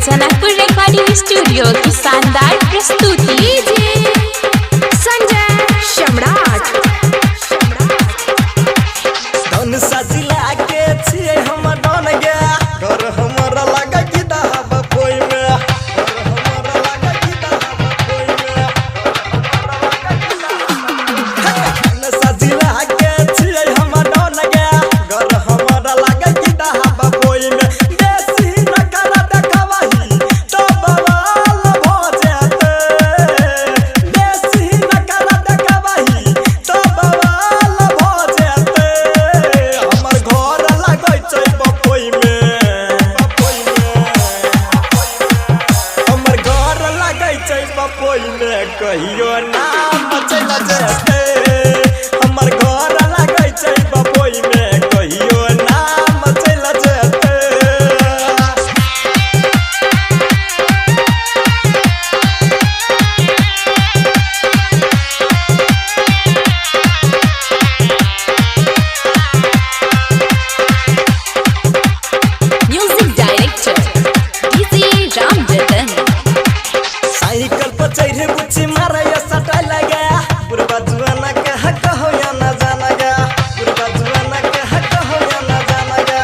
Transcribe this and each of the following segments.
Janakpur recording studio की शानदार प्रस्तुति। DJ Sanjay सम्राट। धन सजिला के छियै हम डन गे, घर हमर लगे कि दहब कोइ में, घर हमर लगे कि दहब कोइ में। धन सजिला के छियै हम डन गे, घर हमर लगे कि दहब कोइ में। बेसी नखरा देखबही तऽ बवाल भऽ जेतै, बेसी नखरा देखबही तऽ बवाल भऽ जेतै। हमर घर लगै छै बपोई में, बपोई में। हमर घर लगै छै बपोई में, कहियो नाम चलि जेतै। हमर घर लगै छै बपोई में, कहियो नाम चलि जेतै। Music director DJ Ram Jatan. Cycle पर चढ़े बुच्ची मारे सटा लगा, बुढ़बा जुआना के हक हो या ना जाना गा, बुढ़बा जुआना के हक हो या ना जाना गा।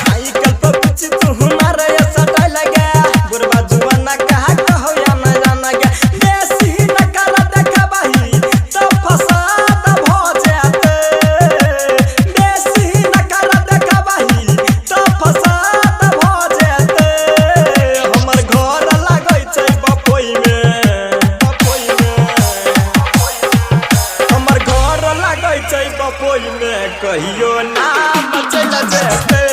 साइकिल पर बुच्ची तू मारे सटा लगा, बुढ़बा जुआना के हक हो या ना जाना गा। बेसी नखरा देखबही तऽ फसाद भऽ जेतै, बेसी नखरा देखबही तऽ फसाद भऽ जेतै। हमर घर लगै छै बपोई में, बपोई में। हमर घर लगै छै बपोई में, कहियो नाम चलि जेतै।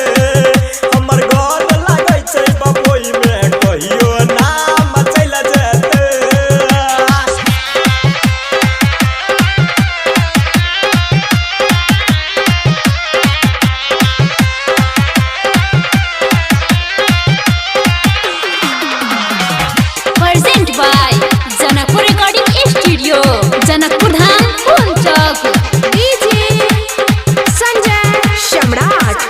हमर घर लगै छै बपोई में, कहियो नाम चलि जेतै। Present by Janakpur recording studio, Janakpur Dham, Pulchowk. DJ Sanjay Samrat.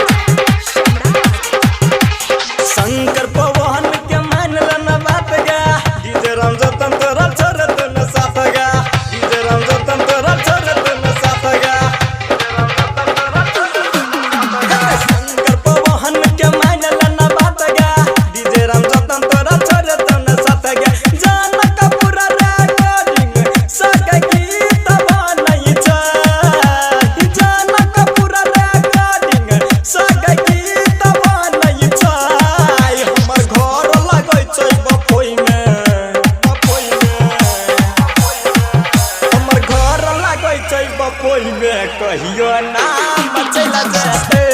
Shankar Pawan के मान न बात गा, डीजे राम जतन तोरा छोड़ तू न साथ गा, डीजे राम जतन तोरा छोड़ तू न साथ गा। शंकर पवन के मान न बात गा, डीजे राम जतन तोरा छोड़ तू न साथ गा। जनकपुर रिकॉर्डिंग सके गीत बनै छै, जनकपुर रिकॉर्डिंग सके गीत बनै छै। हमर घर लगै छै बपोई में, बपोई में। हमर घर लगै छै बपोई में, कहियो नाम चलि जेतै।